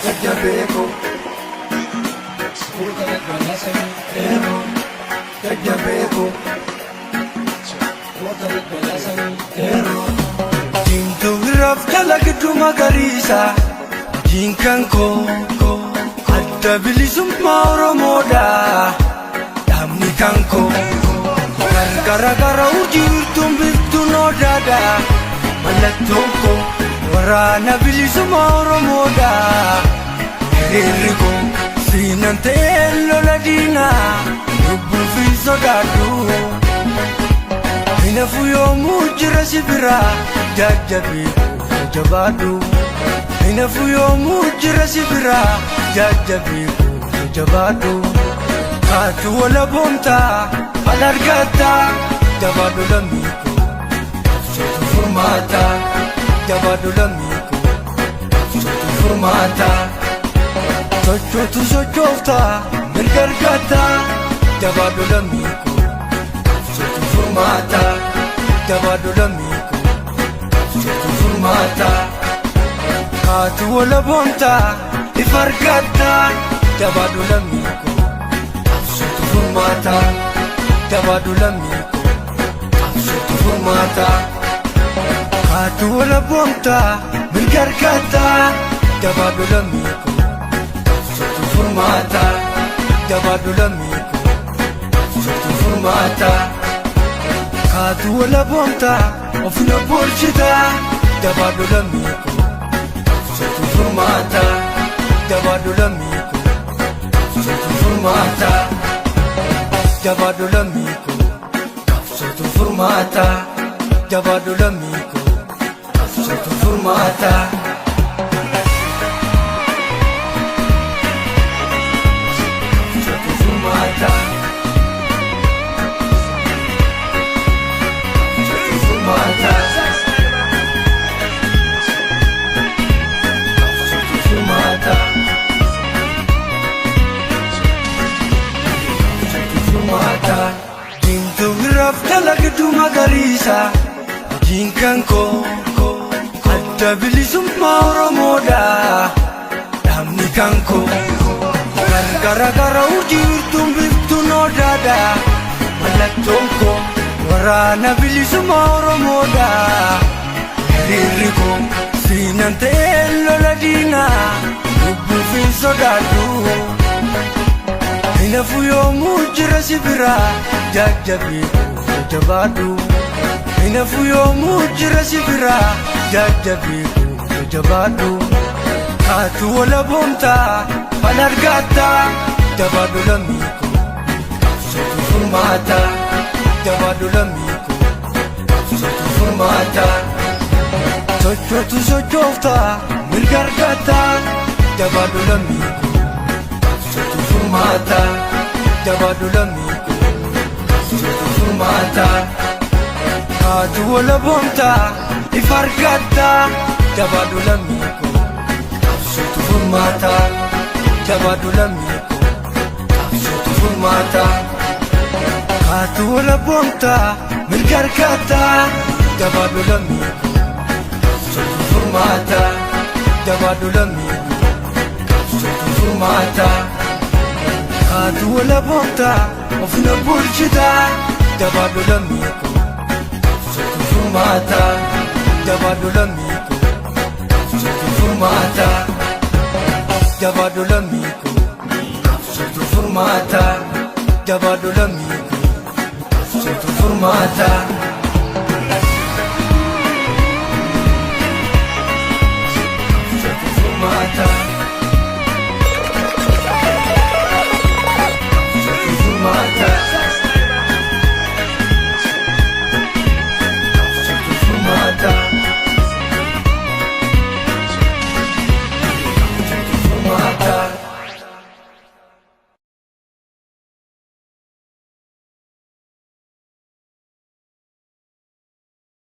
Jajjabeeko jajjabeeko Diimtuu biraaf dalagdu magariisa hojiin kan koo adda bilisummaa Oromoodha dhaabni kan koo gargara gara urjii wirtuun biftuun odaadha mallattoon koo waraana bilisummaa Oromoodha hiriirri koo siinan ta'ee lola diinaa lubbuu fi sodaadhu. Hinafu yoomuu jira si bira jajjabe jabaadhu. Hinafu yoomuu jira si bira jajjabe jabaadhu. Kaatu wala boontaa al argataa jabaadhu lammii koo qabsootu furmaata jabaadhu lammii koo qabsootu furmaata. Sochootu sochooftaa mirga argataa jabaadhu lammii koo. Qabsootu furmaata jabaadhu lammii koo qabsootu furmaata kaatu wala boontaa ifa argataa jabaadhu lammii koo qabsootu furmaata jabaadhu lammii koo qabsootu furmaata kaatu wala boontaa mirga argataa jabaadhu lammii koo qabsootu furmaata jabaadhu lammii koo qabsootu furmaata. Kaatu wala boontaa ofina bulchitaa jabaadhu lammii koo qabsootu furmaata jabaadhu lammii koo qabsootu furmaata jabaadhu lammii koo qabsootu furmaata jabaadhu lammii koo qabsootu furmaata. Qabsootu furmaata. Qabsootu furmaata. Qabsootu furmaata. Qabsootu furmaata. Diimtuu biraaf dalagdu magariisa hojiin kan koo adda bilisummaa Oromoodha dhaabni kan koo gargara gara urjii wirtuun biftuun odaadha mallattoon koo waraana bilisummaa Oromoodha hiriirri koo siinan ta'ee lola diinaa lubbuu fi sodaadhu. Hinafu yoomuu jira si bira jajjabe jabaadhu. Hinafu yoomuu jira si bira jajjabe jabaadhu. Kaatu wala boontaa fal argataa jabaadhu lammii koo qabsootu furmaata jabaadhu lammii koo qabsootu furmaata. Sochootu sochooftaa mirga argataa jabaadhu lammii koo. Qabsootu furmaata jabaadhu lammii koo qabsootu furmaata kaatu wala boontaa ifa argataa jabaadhu lammii koo qabsootu furmaata jabaadhu lammii koo qabsootu furmaata kaatu wala boontaa mirga argataa jabaadhu lammii koo qabsootu furmaata jabaadhu lammii koo qabsootu furmaata. Kaatu wala boontaa ofina bulchitaa jabaadhu lammii koo qabsootu furmaata jabaadhu lammii koo qabsootu furmaata jabaadhu lammii koo qabsootu furmaata jabaadhu lammii koo qabsootu furmaata.